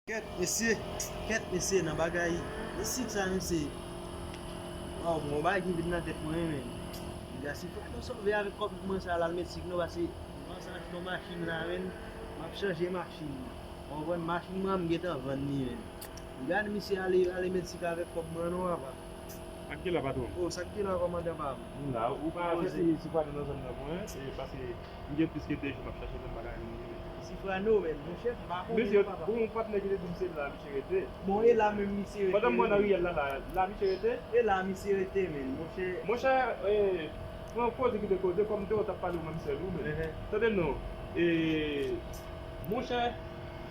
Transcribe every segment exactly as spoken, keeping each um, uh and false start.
Kèt, mesye, kèt, mesye, nan bagay Meksik sa, mesye. Waw, mwen, yon bagay ki vin nan tèt mwen, men. Piga si fwa nou sove avèk kòb mwen sa, l al Meksik, non, paske mwen sa achte yon machin la, men. M ap chanje machin. Ou konprann, machin mwen, m gentan vann li, men. Gade misye ale, ale Meksik avèk kòb mwen, non, papa. Ak ki la, patwon? Oh, sa k te la, kòmandan pa m? M la, ou pa chèche Sifwano nan zòn nan pou mwen, e paske m gen plis ke de jou m ap chèche l, m pa ka jwenn li, men. Sifwano, men, monchè, m pa konnen, papa. Bon, patnè ki te di m se la misye rete. Bon, e la menm misye rete. Pandan m wè nan riyèl la, la, la misye rete? E la misye rete, men, monchè. Monchè, e, pran koze ki te koze, kòm te w t ap pale ou menm sèl ou, men. Tande non, e, monchè,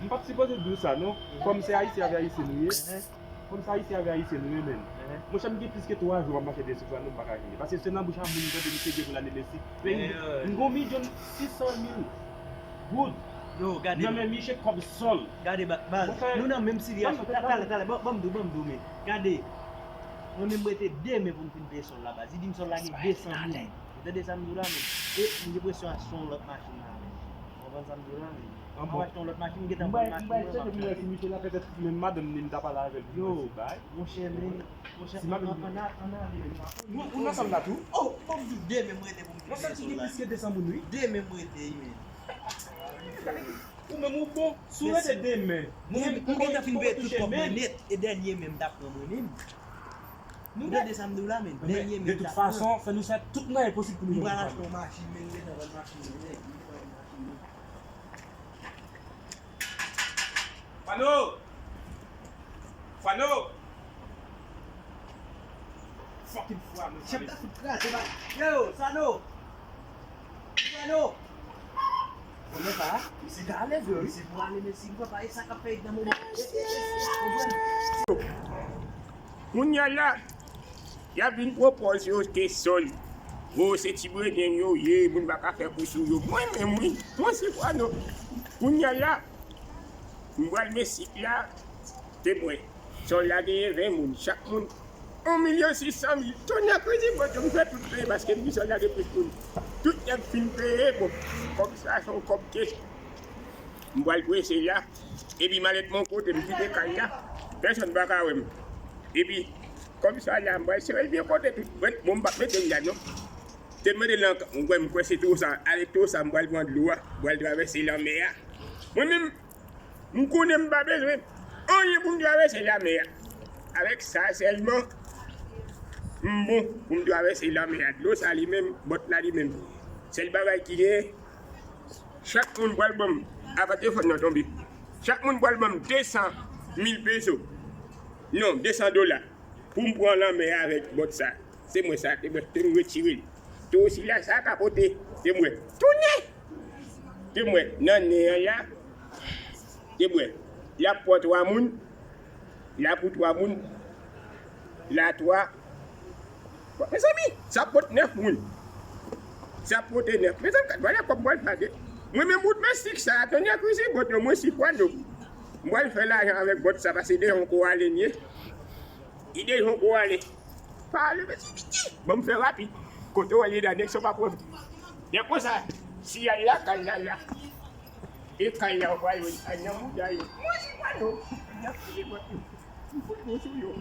m pa t sipoze di w sa, non. Kòm se Ayisyen avè Ayisyen nou ye. Kòm se Ayisyen avè Ayisyen nou ye, men. Monchè, m gen plis ke twa jou m ap mache de Sifwano, m pa ka jwenn li. Paske se nan bouch a moun m tande misye di pou l ale Meksik. Peyi, m gon milyon sis san mil goud. Yo, gade. Nan men misye kòb sòl. Gade, ba-, baz, nou nan menm sityasyon. Talè, talè, talè, ban, ban m di w, ban m di w, men. Gade. Mwen menm, m rete de men pou m fin peye sòl la, baz. Li di m sòl la gen de san mil. Ou tande sa m di w la, men. E, m gen presyon a se yon lòt machin la, men. Ou konprann sa m di w la, men. M ap achte yon lòt machin, m gentan vann machin mwen, m ap chanje. Misye la petèt menm madanm li, m ta pale avè l, yo, monchè, men, monchè, an, an, an ale, men. Ou, ou nan sòl la tou? Oh, fòk di demen m rete pou m peye sòl la. Nan sòl ki gen plis ke de san moun, wi. Demen m rete, wi, men. Ou menm ou bon, si w rete demen. Mwen, m gentan fin peye tout kòb mwen nèt, e dènye men m t ap pran mwen menm. Ou tande sa m di w la, men? Dènye men m t ap pran. De tout fason, fè nou fè tout mwayen posib pou nou jwenn Sifwano. M pral achte yon machin, men, m gentan vann machin mwen, nèg. Fano! Fano! Fucking Fano! Chèf ta fout kraze, ba. Yo, Sano! Fano! Konnen pa? Misye ta alèz, wi. Misye pou ale, men si papa, e sa k ap fè nan moman. Konprann? Kounye a la, y ap vin pwopòze yo ke sòl. O, se ti bredèn yo ye, moun pa ka fè kou sou yo. Mwen menm, wi, mwen se Fano. Kounye a la, m pral Meksik la, te mwen. Sòl la genyen ven moun. Chak moun, yon milyon sis san mil. Tonnè krizi, bon, m fè tout peye paske m di sòl la gen plis moun. Tout nèg fin peye, bon, kòb sa, se yon kòb ke m pral prese la. Epi malèt mwen kote m kite kay la, pèsonn pa ka wè m. Epi, kòm sa la, m pral sere l byen kote tout. Bon, m p ap mete l la, non. Te mete l nan, m kwè, m kwè se tou sa. Avèk tou sa, m pral pran dlo a, m pral travèse lanmè a. Mwen menm, m konnen m pa bezwen anyen pou m travèse lanmè a. Avèk sa sèlman, m bon pou m travèse lanmè a. Dlo sa li menm, bòt la li menm. Sèl bagay ki genyen, chak moun pral ban m, apa telefòn nan tonbe. Chak moun pral ban m de san mil peso. Non, de san dola. Pou m pran lanmè a avèk bòt sa. Se mwen sa, te mwen, te mwen retire l. Tou sila sa ka pote, te mwen. Tounen! Te mwen, nan nen an la, te mwen. L ap pran twa moun, l ap pou twa moun, la twa. Bon, mezanmi, sa pot nèf moun. Sa pote nèf. Mezanmi, gad, vwala kòb m pral fè de. Mwen menm bout mesik sa, tonnè krizi, bon, mwen si pwa nou. M pral fè lajan avèk bòt sa, pase de yon kou ale nye. Li deja yon gwo ale. Pa ale, mesye, piti. Ban m fè rapid. Kote w ale la, nèg sa pa pran. Nèg konsa, si y al lakay la, la. E kay la, w pral wè, a nan mouda yo. Mwen, se pa yo. N ap fini, mwen. M fout bon sou yo.